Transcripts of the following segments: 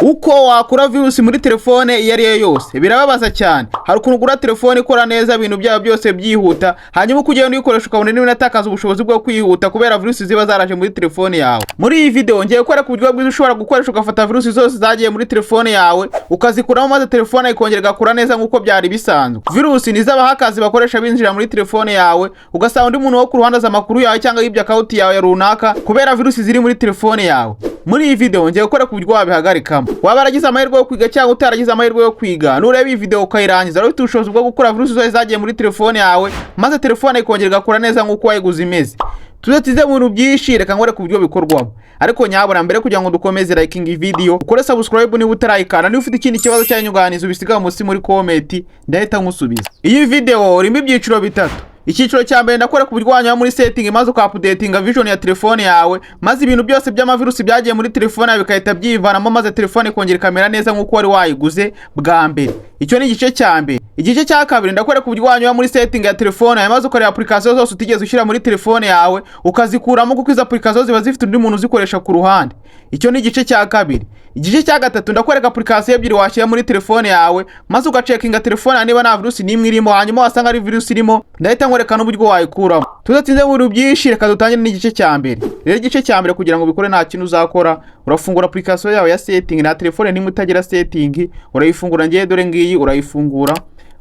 Uko wakura virusi muri telefone iyo ari yo yose birababaza cyane. Hari ukuntu ugura telefone ikora neza, ibintu byayo byose byihuta, hanyuma uko ugenda uyikoresha ukabona irimo inatakaza ubushobozi bwo kwihuta kubera virusi ziba zaraje muri telefone yawe. Muri iyi video ngiye kukwereka uburyo bwiza ushobora gukoresha ugafata virusi zose zagiye muri telefone yawe ukazikuramo, maze telefone ikongera igakura neza nk'uko byari bisanzwe. Virusi ni iz'abahakazi bakoresha binjira muri telefone yawe, ugasanga undi muntu wo ku ruhande azi amakuru yawe cyangwa yibye account yawe runaka kubera virusi ziri muri telefone yawe. Muri iyi video ngiye kukwereka uburyo wabihagarikamo. Waba waragize amahirwe yo kwiga cyangwa utaragize amahirwe yo kwiga, nureba iyi video ukayirangiza, uraba ufite ubushobozi bwo gukura virusi zose zagiye muri telefone yawe, maze telefone ikongera igakura neza nk'uko wayiguze imeze. Tudatize mu bintu byinshi, reka nkwereke uburyo bikorwamo. Ariko nyabura mbere kugira ngo dukomeze, liking video, ukore subscribe niba utarayikanda. Niba ufite ikindi kibazo cyangwa inyunganizi, ubisiga munsi muri comment, ndahita nkusubiza. Iyi video irimo ibyiciro bitatu. Icyiciro cya mbere, ndakwereka uburyo wanyura muri setting maze ukaupdatinga version ya telefone yawe, maze ibintu byose by'amavirusi byagiye muri telefone yawe bigahita byivanamo, maze telefone ikongera ikamera neza nk'uko wari wayiguze bwa mbere. Icyo ni igice cya mbere. Igice cya kabiri, ndakwereka uburyo wanyura muri setting ya telefone yawe maze ukareba application zose utigeze ushyira muri telefone yawe ukazikuramo, kuko izo application ziba zifite undi muntu uzikoresha ku ruhande. Icyo ni igice cya kabiri. Igice cya gatatu, ndakwereka application ebyiri washyira muri telefone yawe maze ugacheckinga telefone yawe niba nta virusi n'imwe irimo, hanyuma wasanga ari virusi irimo, ndahita nkwereka n'uburyo wayikuramo. Tudatinze mu bintu byinshi, reka dutangire n'igice cya mbere. Rero igice cya mbere, kugira ngo ubikore nta kintu uzakora, urafungura application yawe ya setting. Na telefone nimwe itagira setting, urayifungura. Ngiye, dore ngiyi, urayifungura.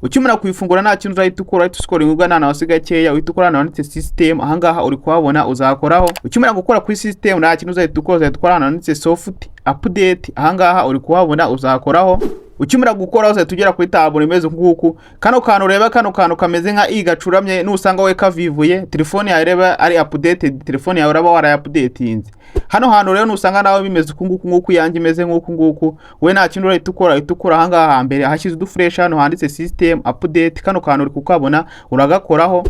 Ukimara kuyifungura nta kintu uzahita ukora, uhita uscrollinga ugana ahantu hasi gakeya, uhita ukora ahantu handitse system. Ahangaha uri kuhabona, uzakoraho. Ukimara gukora kuri system nta kintu uzahita ukora, uzahita ukora ahantu handitse soft update. Ahangaha uri kuhabona, uzakoraho. Ukimara gukora uzahita ugera kuri taburo imeze nk'uku. Kano kantu ureba, kano kantu kameze nka i gacuramye, nusanga we kavivuye, telefone yawe ireba ari updated, telefone yawe uraba warayaupdatinze. Hano hantu rero nusanga nawe bimeze uku nguku, nguku yanjye imeze nk'uku nguku, we nta kindi urahita ukora, uhita ukora ahangaha hambere hashyize uduflèche, hano handitse system update. Kano kantu uri kukabona, uragakoraho.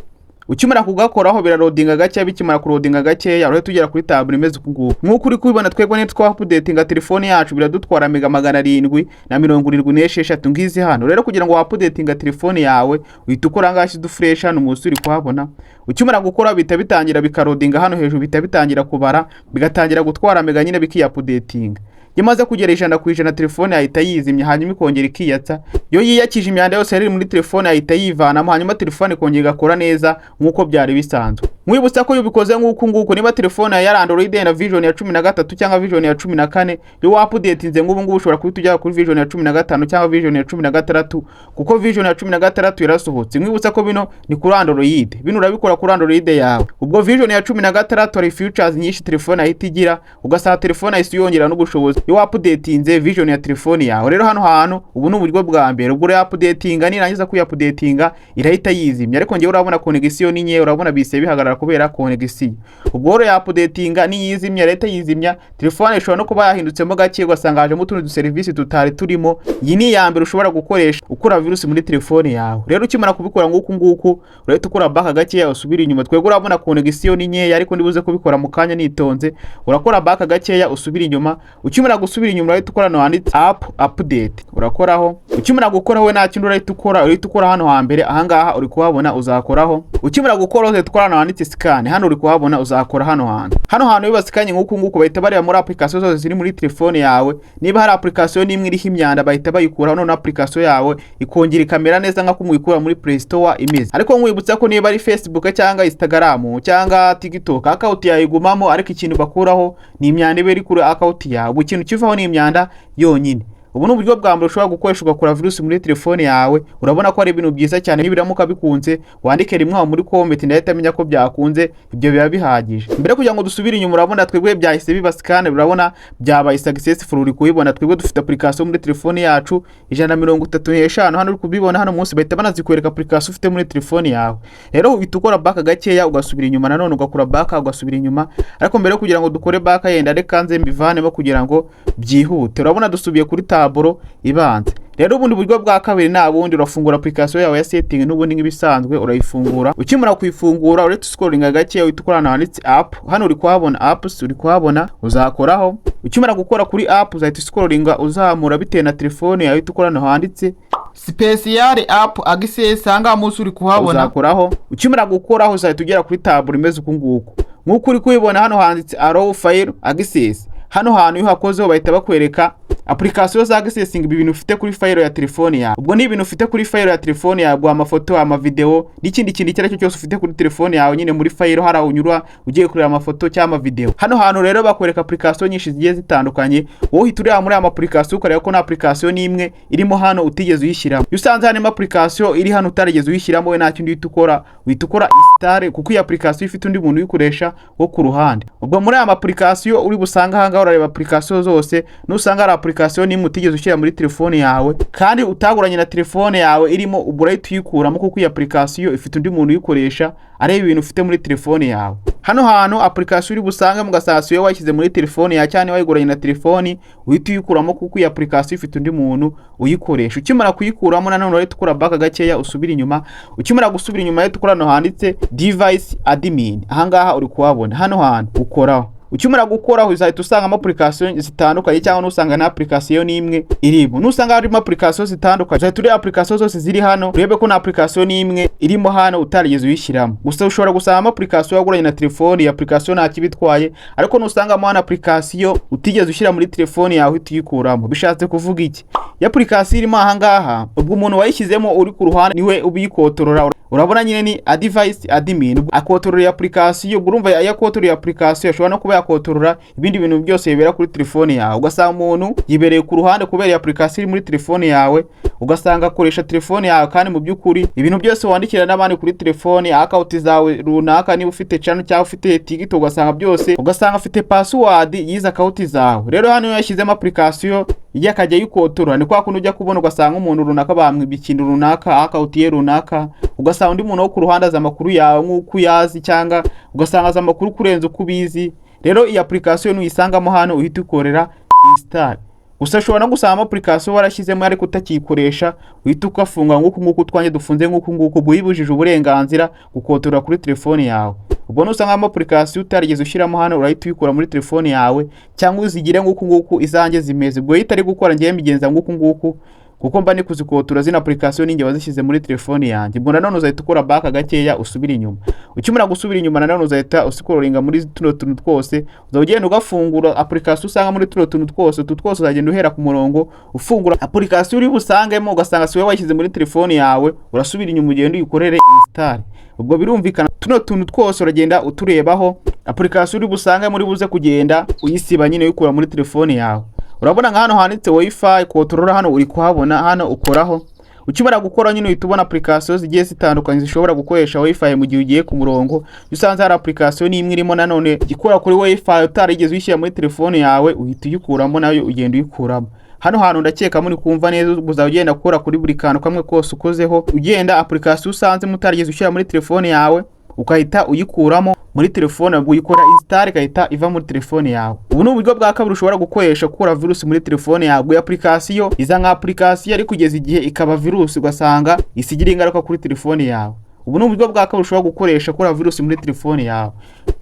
Ukimara kugakoraho biraloadinga gakeya. Bikimara kuloadinga gakeya urahita ugera kuri taburo imeze uku nguku nk'uko uri kubibona. Twebwe nitwa updatinga telefone yacu biradutwara mega 776, ngizi hano. Rero kugira ngo waupdatinga telefone yawe, uhita ukora ahangaha hashyize uduflèche, hano munsi uri kuhabona. Ukimara gukora bihita bitangira bikaloadinga hano hejuru, bihita bitangira kubara, bigatangira gutwara mega nyine, bikiyaupdatinga. Iyo imaze kugera 100%, telefone yahita yizimya, hanyuma ikongera ikiyatsa. Iyo yiyakije, imyanda yose yari iri muri telefone yahita yivanamo, hanyuma telefone ikongera igakora neza nk'uko byari bisanzwe. Mwibutsa ko iyo ubikoze nk'uku nguku, niba telefone yawe yari Android na version ya 13 cyangwa version ya 14, iyo waupdatinze nk'ubu ngubu ushobora guhita ujya kuri version ya 15 cyangwa version ya 16, kuko version ya 16 yarasohotse. Mwibutsa ko bino ni kuri Android, bino urabikora kuri Android yawe. Ubwo version ya 16 hari features nyinshi telefone yahita igira, ugasanga telefone yahise yongera n'ubushobozi iyo waupdatinze version ya telefone yawe. Rero hano hantu ubu ni uburyo bwa mbere. Ubwo urayaupdatinga, nirangiza kuyaupdatinga irahita yizimya. Ariko ngewe urabona connection ni nke, urabona bise bihagarara kubera connection. Ubwo rero yaupdatinga, niyizimya irahita yizimya. Telefone ishobora no kuba yahindutsemo gake, ugasanga hajemo utundi duserivisi tutari turimo. Iyi ni iya mbere ushobora gukoresha ukura virusi muri telefone yawe. Rero ukimara kubikora nguku nguku, urahita ukora back gakeya usubira inyuma. Twebwe urabona connection ni nkeya, ariko ndibuze kubikora mu kanya nitonze. Urakora back gakeya usubira inyuma. Ukimara gusubira inyuma urahita ukora hano handitse app update, urakoraho. Ukimara gukoraho, we nta kindi urahita ukora, urahita ukora hano hambere. Ahangaha uri kuhabona, uzakoraho. Ukimara gukora uzahita ukora hano handitse scan. Hano uri kuhabona, uzakora hano hantu. Hano hantu iyo basikanye nk'uku nguku, bahita bareba muri application zose ziri muri telefone yawe. Niba hari application n'imwe iriho imyanda, bahita bayikuraho, none application yawe ikongera ikamera neza nka kumuyikura muri Play Store imeze. Ariko nkwibutsa ko niba ari Facebook cyangwa Instagram cyangwa TikTok, account yawe igumamo, ariko ikintu bakuraho ni imyanda iba iri kuri account yawe. Ubu ikintu kivaho ni imyanda yonyine. Ubu ni uburyo bwa mbere ushobora gukoresha ugakura virusi muri telefone yawe. Urabona ko ari ibintu byiza cyane. Nibiramuka bikunze, wandike rimwe aho muri comment, ndahita amenya ko byakunze. Ibyo biba bihagije. Mbere kugira ngo dusubire inyuma, urabona twebwe byahise biba scan, urabona byabaye successful, uri kubibona. Twebwe dufite application muri telefone yacu 135, hano uri kubibona hano munsi bahita banazikwereka application ufite muri telefone yawe. Rero uhita ukora back gakeya ugasubira inyuma, nanone ugakora back ugasubira inyuma. Ariko mbere yo kugira ngo dukore back, yenda reka nze mbivanemo kugira ngo byihute. Urabona dusubiye kuri taburo ibanza. Rero ubundi buryo bwa kabiri nta bundi, urafungura application yawe ya setting n'ubundi nk'ibisanzwe, urayifungura. Ukimara kuyifungura uretse scrolling gake, uhita ukora ahantu handitse app. Hano uri kuhabona apps, uri kuhabona, uzakoraho. Ukimara gukora kuri app uzahita scrollinga uzamura bitewe na telefone yawe, uhita ukora ahantu handitse special app access. Ahangaha munsi uri kuhabona, uzakoraho. Ukimara gukoraho uzahita ugera kuri taburo imeze uku nguku nk'uko uri kubibona. Hano handitse allow file access. Hano hantu iyo uhakozeho bahita bakwereka Application za accessing ibi bintu ufite kuri file ya telefone yawe. Ubwo ni ibintu ufite kuri file ya telefone yawe, amafoto, amavideo n'ikindi kintu icyo ari cyo cyose ufite kuri telefone yawe nyine muri file, hari unyura ugiye kureba amafoto cyangwa amavideo. Hano hantu rero bakwereka application nyinshi zigiye zitandukanye. Wowe uhita ureba muri aya application, ukareba ko nta application n'imwe irimo hano utigeze uyishyiramo. Iyo usanze harimo application iri hano utarigeze uyishyiramo, we nta kindi uhita ukora, uhita ukora install, kuko iyi application ifite undi muntu uyikoresha wo ku ruhande. Ubwo muri aya application uri busanga aha ngaha, urareba application zose. Nusanga hari application n'imwe utigeze ushyira muri telefone yawe kandi utaguranye na telefone yawe irimo, ubwo urahita uyikuramo, kuko iyi application ifite undi muntu uyikoresha areba ibintu ufite muri telefone yawe. Hano hantu application uri busange mugasanga siyo wayishyize muri telefone yawe cyane wayiguranye na telefone, uhita uyikuramo, kuko iyi application ifite undi muntu uyikoresha. Ukimara kuyikuramo, nanone urahita ukora back gakeya, usubira inyuma. Ukimara gusubira inyuma, uhita ukora hano handitse device admin. Ahangaha uri kuhabona, hano hantu ukoraho. Ukimara gukoraho, uzahita usangamo application zitandukanye, cyangwa nusanga na application n'imwe irimo. Nusanga harimo application zitandukanye, uzahita ureba application zose ziri hano, urebe ko na application n'imwe irimo hano utarigeze uyishyiramo. Gusa ushobora gusangamo application waguranye na telefone, iyi application nta kibitwaye, ariko nusangamo hano application utigeze ushyira muri telefone yawe, uhita uyikuramo. Bishatse kuvuga iki? Iyo application irimo aha ngaha, ubwo umuntu wayishyizemo uri ku ruhande niwe ubiyikontorora. Urabona nyine ni a device admin akontorora application. Ubwo urumva iyo akontorora application, ashobora no kuba yakontorora ibindi bintu byose bibera kuri telefone yawe. Ugasanga umuntu yibereye ku ruhande kubera iyi application iri muri telefone yawe, ugasanga akoresha telefone yawe, kandi mu by'ukuri ibintu byose wandikira n'abandi kuri telefone, account zawe runaka, niba ufite channel cyangwa ufite TikTok, ugasanga byose, ugasanga afite password y'izi account zawe. Rero hano iyo yashyizemo application ijya akajya ayikontorora, ni kwa kundi ujya kubona ugasanga umuntu runaka bamwibye ikintu runaka, account ye runaka, ugasanga undi muntu wo ku ruhande azi amakuru yawe nk'uko uyazi, cyangwa ugasanga azi amakuru kurenza uko ubizi. Rero iyi application nuyisangamo hano, uhita ukorera install. Gusa ushobora no gusangamo application warashyizemo ariko utakiyikoresha, uhita ugafunga nk'uku nguku twanjye dufunze nk'uku nguku. Ubwo uyibujije uburenganzira gukontorora kuri telefone yawe. Ubwo nusangamo application utarigeze ushyiramo hano, urahita uyikura muri telefone yawe, cyangwa uzigire nk'uku nguku izanjye zimeze. Ubwo iyo itari gukora, ngewe mbigenza nk'uku nguku, kuko mba ni kuzikotura zino application ninjye wazishyize muri telefone yanjye. Ubwo nanone uzahita ukora back gakeya, usubira inyuma. Ukimara gusubira inyuma, nanone uzahita uscrollinga muri tuno tuntu twose, uzaba ugenda ugafungura application usanga muri tuno tuntu twose. Utu twose uzagenda uhera ku murongo ufungura application uri busangemo, ugasanga si wowe wayishyize muri telefone yawe, urasubira inyuma ugenda uyikorere install. Ubwo birumvikana, tuno tuntu twose uragenda uturebaho, application uri busange muri buze kugenda uyisiba nyine, uyikura muri telefone yawe. Urabona nka hano handitse WiFi control, hano uri kuhabona, hano ukoraho. Ukimara gukora nyine, uhita ubona application zigiye zitandukanye zishobora gukoresha WiFi mu gihe ugiye ku murongo. Iyo usanze hari application n'imwe irimo nanone ikora kuri WiFi utarigeze uyishyira muri telefone yawe, uhita uyikuramo, nayo ugenda uyikuramo. Hano hantu ndakeka muri kumva neza. Uzaba ugenda gukora kuri buri kantu kamwe kose ukozeho, ugenda application usanze mutarigeze ushyira muri telefone yawe, ukahita uyikuramo muri telefone, ubwo uyikora install igahita iva muri telefone yawe. Ubu ni uburyo bwa kabiri ushobora gukoresha gukura virusi muri telefone yawe. Ubwo application iza nka application, ariko kugeza igihe ikaba virusi, ugasanga isigira ingaruka kuri telefone yawe. Ubu ni uburyo bwa kabiri ushobora gukoresha gukura virusi muri telefone yawe.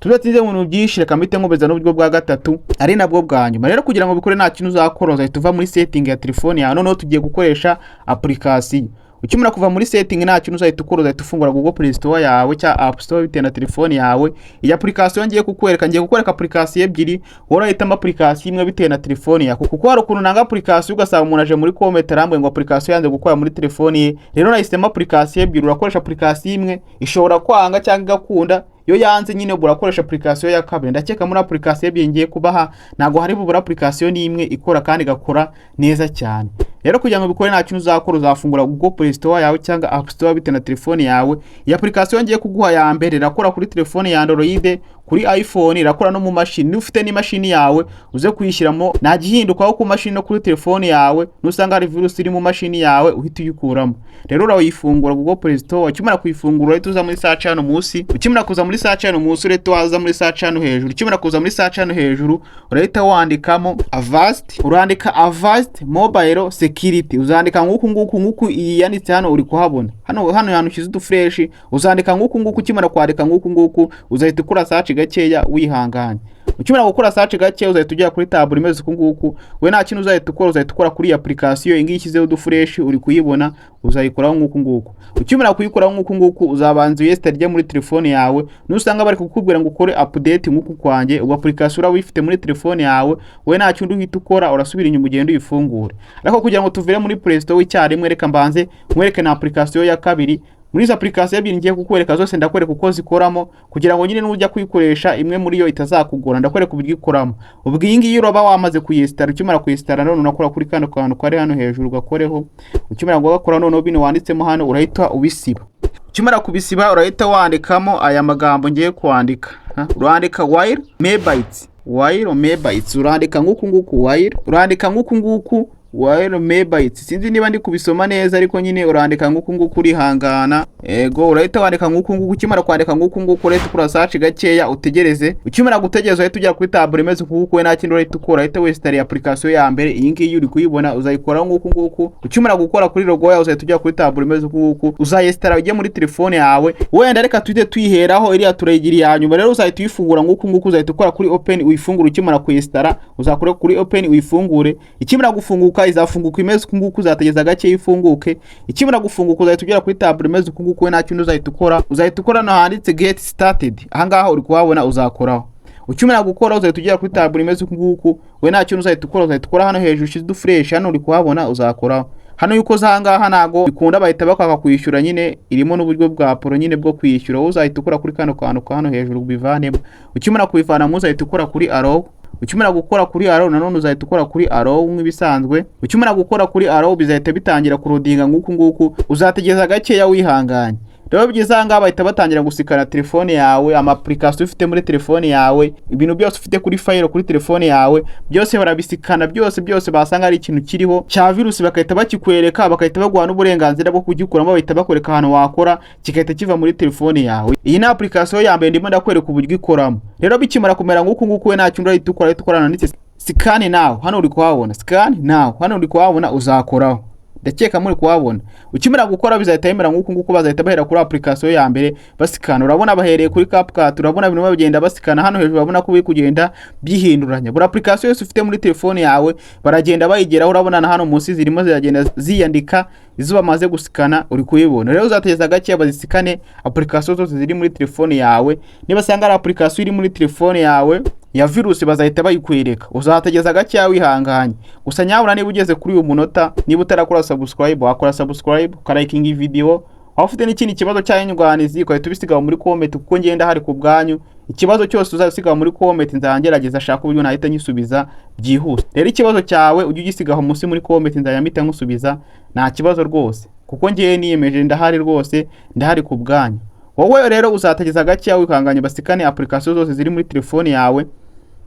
Tudatinze mu bintu byinshi, reka mpite nkomeza n'uburyo bwa gatatu, ari nabwo bwa nyuma. Rero kugira ngo bikore, nta kintu uzakora, uzahita uva muri setting ya telefone yawe. Noneho tugiye gukoresha application. Ukimara kuva muri setting, nta kintu uzahita ukora, uzahita ufungura Google Play Store yawe cyangwa App Store bitewe na telefone yawe. Iyi application ngiye kukwereka, ngiye kukwereka application ebyiri, wowe urahitamo application imwe bitewe na telefone yawe, kuko hari ukuntu nanga application, ugasanga umuntu aje muri comment arambuye ngo application yanze gukora muri telefone ye. Rero nahisemo application ebyiri, urakoresha application imwe, ishobora kwanga cyangwa igakunda. Iyo yanze nyine, ubwo urakoresha application ya kabiri. Ndakeka muri application ebyiri ngiye kubaha, ntabwo hari bubura application n'imwe ikora kandi igakora neza cyane. Rero kugira ngo bikore, nta kintu uzakora, uzafungura Google Play Store yawe cyangwa App Store bitewe na telefone yawe. Iyi application ngiye kuguha ya mbere irakora kuri telefone ya Android, kuri iPhone, irakora no mu mashini. Niba ufite n'imashini yawe, uze kuyishyiramo, nta gihindukaho ku mashini no kuri telefone yawe. Nusanga hari virusi iri mu mashini yawe, uhita uyikuramo. Rero urayifungura Google Play Store. Ukimara kuyifungura, uhita uza muri search hano munsi. Ukimara kuza muri search hano munsi, urahita waza muri search hano hejuru. Ukimara kuza muri search hano hejuru, urahita wandikamo Avast. Urandika Avast Mobile Security, uzandika nk'uku nguku, nk'uku iyi yanditse hano uri kuhabona, hano hantu ushyize uduflèche, uzandika nk'uku nguku. Ukimara kwandika nk'uku nguku, uzahita ukora search gakeya wihanganye. Ukimara gukora search gake, uzahita ugera kuri tableau imeze uku nguku. We nta kintu uzahita ukora, uzahita ukora kuri iyi application iyi ngiyi ishyizeho udufureshi, uri kuyibona, uzayikoraho nk'uku nguku. Ukimara kuyikoraho nk'uku nguku, uzabanza uyinstalle ijye muri telefone yawe. Nusanga bari kukubwira ngo ukore update nk'uku kwanjye, ubwo application uraba uyifite muri telefone yawe. We nta kindi uhita ukora, urasubira inyuma ugende uyifungure. Ariko kugira ngo tuvire muri Play Store icyarimwe, reka mbanze nkwereke na application ya kabiri. Muri izo application ebyiri ngiye kukwereka zose, ndakwereka uko zikoramo, kugira ngo nyine nujya kuyikoresha imwe muri yo itazakugora. Ndakwereka uburyo ikoramo. Ubwo iyi ngiyi uraba wamaze kuyinstalla. Ukimara kuyinstalla none, unakora kuri kano kantu kari hano hejuru, ugakoreho. Ukimara gukora, noneho bino wanditsemo hano urahita ubisiba. Ukimara kubisiba, urahita wandikamo aya magambo ngiye kwandika. Urandika wire megabytes, wire megabytes. Urandika nk'uku nguku wire, urandika nk'uku nguku wire megabytes. Sinzi niba ndi kubisoma neza, ariko nyine urandika nk'uku nguku, urihangana. Ego, urahita wandika nk'uku nguku. Ukimara kwandika nk'uku nguku, urahita ukora search gakeya, utegereze. Ukimara gutegereza, urahita ujya kuri tableau imeze uku nguku. We nta kindi urahita ukora, urahita winstalla application ya mbere. Iyi ngiyi uri kuyibona, uzayikoraho nk'uku nguku. Ukimara gukora kuri logo yawe, uzahita ujya kuri tableau imeze uku nguku, uzayinstalla ujye muri telefone yawe. Wenda reka tuhite tuyiheraho, iriya turayigira iya nyuma. Rero uzahita uyifungura nk'uku nguku, uzahita ukora kuri open uyifungure. Ukimara kuyinstalla, uzakora kuri open uyifungure. Ikimara gufunguka, izafunguka imeze uku nguku. Uzategereza gake ifunguke. Ikimara gufunguka, uzahita ugera kuri tableau imeze uku nguku. We nta kindi uzahita ukora, uzahita ukora hano handitse "Get started". Ahangaha uri kuhabona, uzakoraho. Ukimara gukora, uzahita ugera kuri tableau imeze uku nguku. We nta kintu uzahita ukora, uzahita ukora hano hejuru ushize udufureshi. Hano uri kuhabona, uzakoraho. Hano iyo ukoze ahangaha ntago bikunda, bahita bakwaka kwishyura nyine. Irimo n'uburyo bwa pro nyine bwo kwishyura. Wowe uzahita ukora kuri kano kantu ka hano hejuru ubivanemo. Ukimara kubivanamo, uzahita ukora kuri allow. Ukimara gukora kuri allow, nanone uzahita ukora kuri allow nk'ibisanzwe. Ukimara gukora kuri allow, bizahita bitangira kuloadinga nk'uku nguku. Uzategereza gakeya wihanganye. Rero bigeze aha ngaha, bahita batangira gusikana telefone yawe, ama application ufite muri telefone yawe, ibintu byose ufite kuri file kuri telefone yawe, byose barabisikana byose byose. Basanga ari ikintu kiriho cya virusi, bagahita bakikwereka, bagahita baguha n'uburenganzira bwo kugikuramo. Bahita bakwereka ahantu wakora, kigahita kiva muri telefone yawe. Iyi ni application ya mbere ndimo ndakwereka uburyo ikoramo. Rero bikimara kumera nk'uku nguku, we nta kintu urahita ukora, urahita ukora handitse "Scan now". Hano uri kuhabona, "Scan now", hano uri kuhabona, uzakoraho. Ndakeka muri kuhabona. Ukimara gukora, bizahita bimera nk'uku nguku. Bazahita bahera kuri application ya mbere basikana. Urabona bahereye kuri CapCut. Urabona ibintu bagenda basikana hano hejuru, urabona ko biri kugenda byihinduranya. Buri application yose ufite muri telefone yawe baragenda bayigeraho. Urabona na hano munsi zirimo ziragenda ziyandika izo bamaze gusikana, uri kuyibona. Rero uzategereza gake bazisikane application zose ziri muri telefone yawe. Niba asanga ari application iri muri telefone yawe ya virusi, bazahita bayikwereka. Uzategereza gakeya wihanganye. Gusa nyabura, niba ugeze kuri uyu munota, niba utarakora subscribe, wakora subscribe, ukalikinga iyi video. Waba ufite n'ikindi kibazo cyangwa inyunganizi, ugahita ubisiga muri comment, kuko ngenda hari ku bwanyu. Ikibazo cyose uzasiga muri comment, nzagerageza ashaka uburyo nahita nyisubiza byihuse. Rero ikibazo cyawe ujye ugisigaho munsi muri comment, nzajya mpita nkusubiza, nta kibazo rwose, kuko ngewe niyemeje, ndahari rwose, ndahari ku bwanyu. Wowe rero uzategeza gakeya wihanganye, basikane application zose ziri muri telefone yawe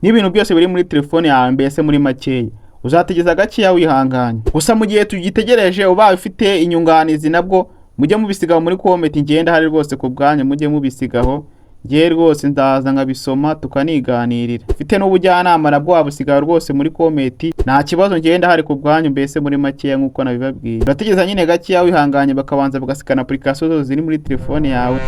n'ibintu byose biri muri telefone yawe. Mbese muri makeya, uzategeza gakeya wihanganye. Gusa mu gihe tugitegereje, ubaye ufite inyunganizi nabwo mujye mubisigaho muri comment. Ngenda hari rwose ku bwanyu, mujye mubisigaho, ngewe rwose ndaza nkabisoma tukaniganirira. Ufite n'ubujyanama nabwo wabusigaho rwose muri comment, nta kibazo, ngenda hari ku bwanyu. Mbese muri makeya, nk'uko nabibabwiye, urategereza nyine gakeya wihanganye, bakabanza bagasikana application zose ziri muri telefone yawe.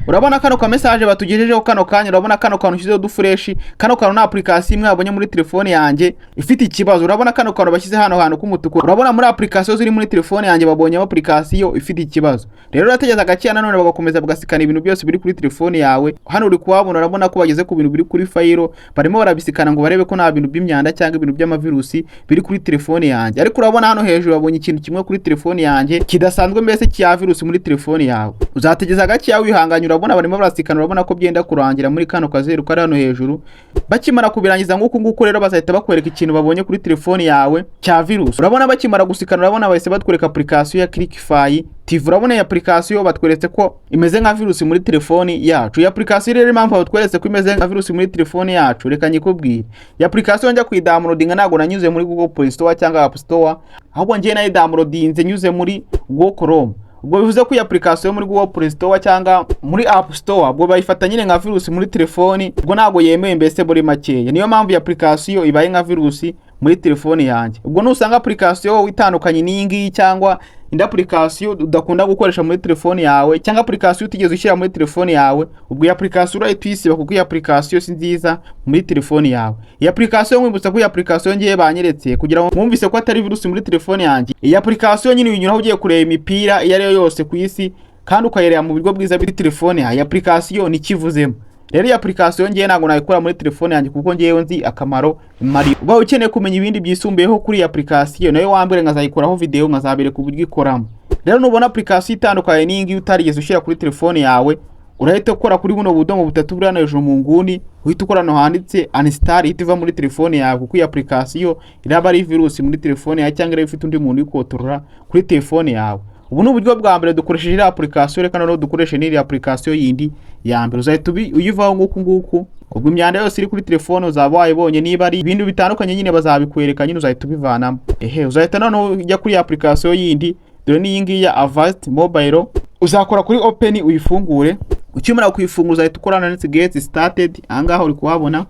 Urabona kano ka message batugejejeho kano kanya. Urabona kano kantu ushyizeho udufureshi, kano kantu ni application imwe wabonye muri telefone yanjye ifite ikibazo. Urabona kano kantu bashyize hano hantu k'umutuku, urabona muri application ziri muri telefone yanjye babonyemo application ifite ikibazo. Rero urategereza gakeya nanone, bagakomeza bagasikana ibintu byose biri kuri telefone yawe. Hano uri kuhabona, urabona ko bageze ku bintu biri kuri file, barimo barabisikana ngo barebe ko nta bintu by'imyanda cyangwa ibintu by'amavirusi biri kuri telefone yanjye. Ariko urabona hano hejuru babonye ikintu kimwe kuri telefone yanjye kidasanzwe, mbese cya virusi muri telefone yawe. Uzategereza gakeya wihanganye. Urabona barimo barasikana, urabona ko byenda kurangira muri kano kazeru kari hano hejuru. Bakimara kubirangiza nk'uku nguku rero, bazahita bakwereka ikintu babonye kuri telefone yawe cya virusi. Urabona bakimara gusikana, urabona bahise batwereka application ya Clickify TV. Urabona iyi application batweretse ko imeze nka virusi muri telefoni yacu. Iyi application rero, impamvu batweretse ko imeze nka virusi muri telefoni yacu, reka nyikubwire. Iyi application njya kuyidownloadinga, ntabwo nanyuze muri Google Play Store cyangwa App Store, ahubwo ngiye nayidownloadinze nyuze muri Google Chrome. Ubwo bivuze ko iyi application yo muri Google Play Store cyangwa muri App Store, ubwo bayifata nyine nka virusi muri telefoni, ubwo ntabwo yemewe. Mbese muri makeya, niyo mpamvu iyi application ibaye nka virusi muri telefoni yanjye. Ubwo nusanga application itandukanye n'iyi ngiyi cyangwa Indi application udakunda gukoresha muri telefone yawe, cyangwa application utigeze ushyira muri telefone yawe, ubwo iyi application urahita uyisiba, kuko iyi application si nziza muri telefone yawe. Iyi application, nkwibutsa ko iyi application ngiye banyeretse kugira ngo mwumvise ko atari virusi muri telefone yanjye. Iyi application nyine uyinyuraho ugiye kureba imipira iyo ari yo yose ku isi, kandi ukayireba mu buryo bwiza buri telefone yawe. Iyi application ni ikivuzemo. Rero iyi application ngiye ntabwo nayikora muri telefone yanjye, kuko ngewe nzi akamaro mari. Uba ukeneye kumenya ibindi byisumbuyeho kuri iyi application, nayo wambwira nkazayikoraho video, nkazabereka uburyo ikoramo. Rero nubona application itandukanye n'iyi ngiyi utarigeze ushyira kuri telefone yawe, urahita ukora kuri buno budomo butatu buri hano hejuru mu nguni, uhita ukora hano handitse uninstall, ihita iva muri telefone yawe, kuko iyi application iraba ari virusi muri telefone yawe, cyangwa iraba ifite undi muntu uyikotorora kuri telefone yawe. Ubu ni uburyo bwa mbere dukoresheje iriya application. Reka noneho dukoreshe n'iriya application yindi ya mbere. Uzahita uyivaho nguku nguku. Ubwo imyanda yose iri kuri telefone uzaba wayibonye. Niba ari ibintu bitandukanye nyine bazabikwereka nyine, uzahita ubivanamo. Ehe, uzahita noneho ujya kuri iyi application yindi. Dore n'iyi ngiyi ya Avast Mobile. Uzakora kuri open uyifungure. Ukimara kuyifungura, uzahita ukora handitse get started. Ahangaha uri kuhabona.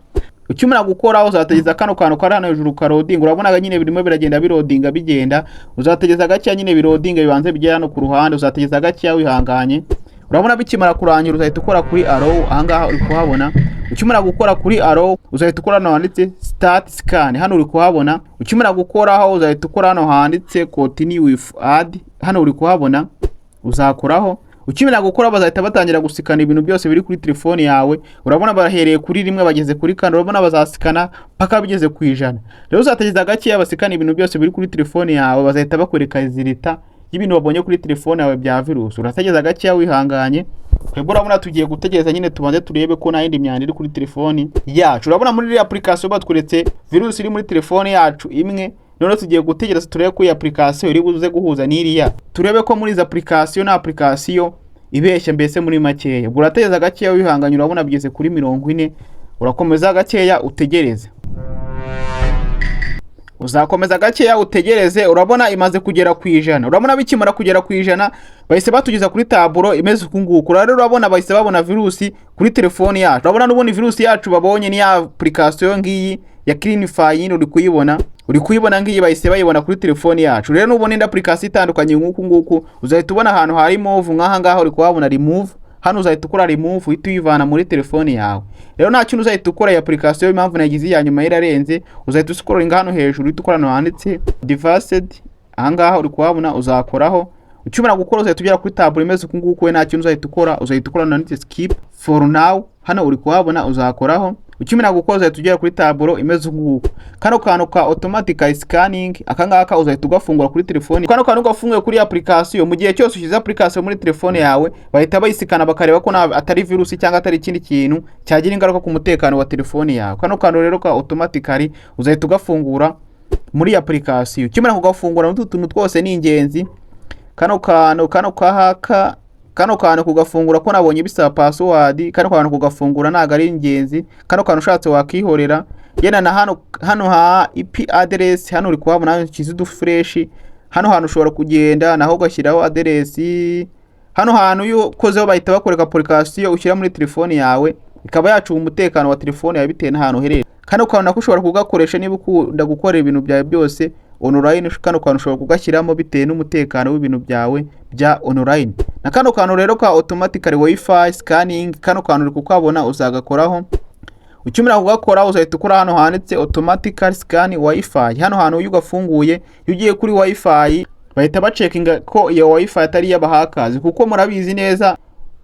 Ukimara gukora, uzategeza kano kantu kari hano hejuru karodinga. Urabona nyine birimo biragenda birodinga bigenda. Uzategeza gakeya nyine birodinga, bibanze bigere hano ku ruhande. Uzategeza gakeya wihanganye. Urabona bikimara kurangira, uzahita ukora kuri allow. Ahangaha uri kuhabona. Ukimara gukora kuri allow, uzahita ukora hano handitse start scan. Hano uri kuhabona. Ukimara gukoraho, uzahita ukora hano handitse continue with ad. Hano uri kuhabona, uzakoraho. Ukimara gukora, bazahita batangira gusikana ibintu byose biri kuri telefone yawe. Urabona bahereye kuri 1 bageze kuri 4. Urabona bazasikana paka bigeze ku 100. Rero uzategeza gakeya basikana ibintu byose biri kuri telefone yawe. Bazahita bakwereka résultat y'ibintu babonye kuri telefone yawe bya virusi. Urategeza gakeya wihanganye. Twebwe urabona tugiye gutegereza nyine, tubanze turebe ko nta yindi myanda iri kuri telefoni yacu. Urabona muri iriya application batweretse virusi iri muri telefone yacu imwe. Noneho tugiye gutegereza turebe ko iyi application iri buze guhuza n'iriya, turebe ko muri izi application na application ibeshya mbese muri makeya. Ubwo urategereza gakeya wihanganye. Urabona bigeze kuri 40. Urakomeza gakeya utegereze, uzakomeza gakeya utegereze. Urabona imaze kugera ku 100. Urabona bikimara kugera ku 100, bahise batugeza kuri tableau imeze uku nguku. Rero urabona bahise babona virusi kuri telefoni yacu. Urabona n'ubundi virusi yacu babonye ni ya application ngiyi ya Cleanify nyine. Uri kuyibona, uri kuyibona ngiyi, bahise bayibona kuri telefoni yacu. Rero nubona indi application itandukanye nk'uku nguku, uzahita ubona ahantu hari remove. Nk'aha ngaha uri kuhabona remove. Hano uzahita ukora remove, uhita uyivana muri telefoni yawe. Rero nta kintu uzahita ukora. Iyi application, impamvu nagize iya nyuma irarenze. Uzahita uscrollinga hano hejuru, uhita ukora hano handitse advanced. Aha ngaha uri kuhabona, uzakoraho. Ukimara gukora, uzahita ugera kuri tableau imeze uku nguku. We nta kintu uzahita ukora, uzahita ukora hano handitse skip for now. Hano uri kuhabona, uzakoraho. Ukimara gukora, uzahita ugera kuri tableau imeze uku nguku. Kano kantu ka automatic scanning, aka ngaka uzahita ugafungura kuri telefoni. Kano kantu gafunguye kuri application, mu gihe cyose ushyize application muri telefone yawe, bahita bayisikana bakareba ko atari virusi cyangwa atari ikindi kintu cyagira ingaruka ku mutekano wa telefone yawe. Kano kantu rero ka automatically uzahita ugafungura muri application. Ukimara kugafungura, n'utu tuntu twose ni ingenzi. Kano kantu, kano kahaka, kano kantu kugafungura ko nabonye bisaba password. Kano kantu kugafungura ntabwo ari ingenzi. Kano kantu ushatse wakihorera. Yenda na hano, hano ha IP address, hano uri kuhabona, hano ushyize uduflèche. Hano hantu ushobora kugenda naho ugashyiraho aderesi. Hano hantu iyo ukozeho, bahita bakwereka application ushyira muri telefone yawe, ikaba yacunga umutekano wa telefone yawe bitewe n'ahantu uherereye. Kano kantu nako ushobora kugakoresha niba ukunda gukora ibintu byawe byose online. Kano kantu ushobora kugashyiramo bitewe n'umutekano w'ibintu byawe bya online. Na kano kantu rero ka automatically wifi scanning, kano kantu uri kukabona, uzagakoraho. Ukimara kugakora, uzahita ukora hano handitse automatically scan wifi. Hano hantu iyo ugafunguye, iyo ugiye kuri wifi, bahita bacekinga ko iyo wifi atari iy'abahakazi, kuko murabizi neza,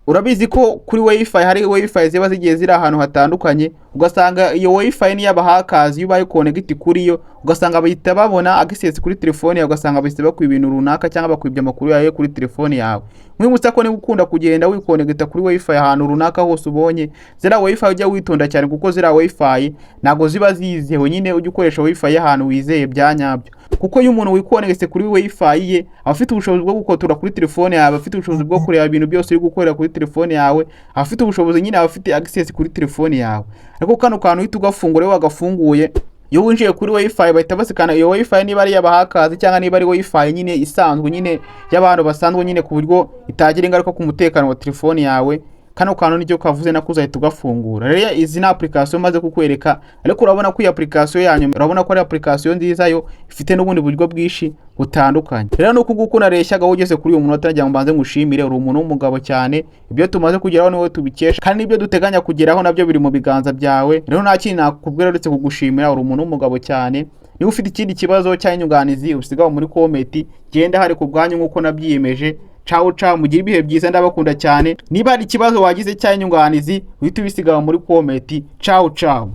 urabizi ko kuri wifi hari wifi ziba zigiye ziri ahantu hatandukanye, ugasanga iyo wifi ni iy'abahakazi. Iyo ubaye connect kuri yo, ugasanga bahita babona access kuri telefone yawe, ugasanga bahita bakwiba ibintu runaka cyangwa bakwibye amakuru yawe kuri telefone yawe. Mwibutsa ko niba ukunda kugenda wikonegita kuri wifi ahantu runaka hose ubonye ziriya wifi, ujya witonda cyane, kuko ziriya wifi ntabwo ziba zizewe nyine. Ujya ukoresha wifi y'ahantu wizeye bya nyabyo, kuko iyo umuntu wikonegese kuri wifi ye, aba afite ubushobozi bwo gukotora kuri telefone yawe, afite ubushobozi bwo kureba ibintu byose uri gukorera kuri telefone yawe, aba afite ubushobozi nyine, aba afite access kuri telefone yawe. Ariko kano kantu uhita ugafungura. Iyo wagafunguye, iyo winjiye kuri wifi, bahita basikana iyo wifi niba ari iy'abahakazi cyangwa niba ari wifi nyine isanzwe nyine y'abantu basanzwe nyine, ku buryo itagira ingaruka ku mutekano wa telefone yawe. Kano kantu nicyo kavuze, nako uzahita ugafungura. Rero izi ni application maze kukwereka, ariko urabona ko iyi application yanyu, urabona ko ari application nziza, yo ifite n'ubundi buryo bwinshi. butandukanye. Rero nuko nguko nareshyaga, ugeze kuri uyu munota, nagira ngo mbanze ngushimire. Uri umuntu w'umugabo cyane. Ibyo tumaze kugeraho niwe tubikesha, kandi n'ibyo duteganya kugeraho nabyo biri mu biganza byawe. Rero nta kindi nakubwira uretse kugushimira. Uri umuntu w'umugabo cyane. Niba ufite ikindi kibazo cyangwa inyunganizi, usigaho muri comment. Genda hari ku bwanyu nk'uko nabyiyemeje. Cawu cawu, mugire ibihe byiza, ndabakunda cyane. Niba hari ikibazo wagize cyangwa inyunganizi, uhite ubisiga muri comment. Cawu cawu.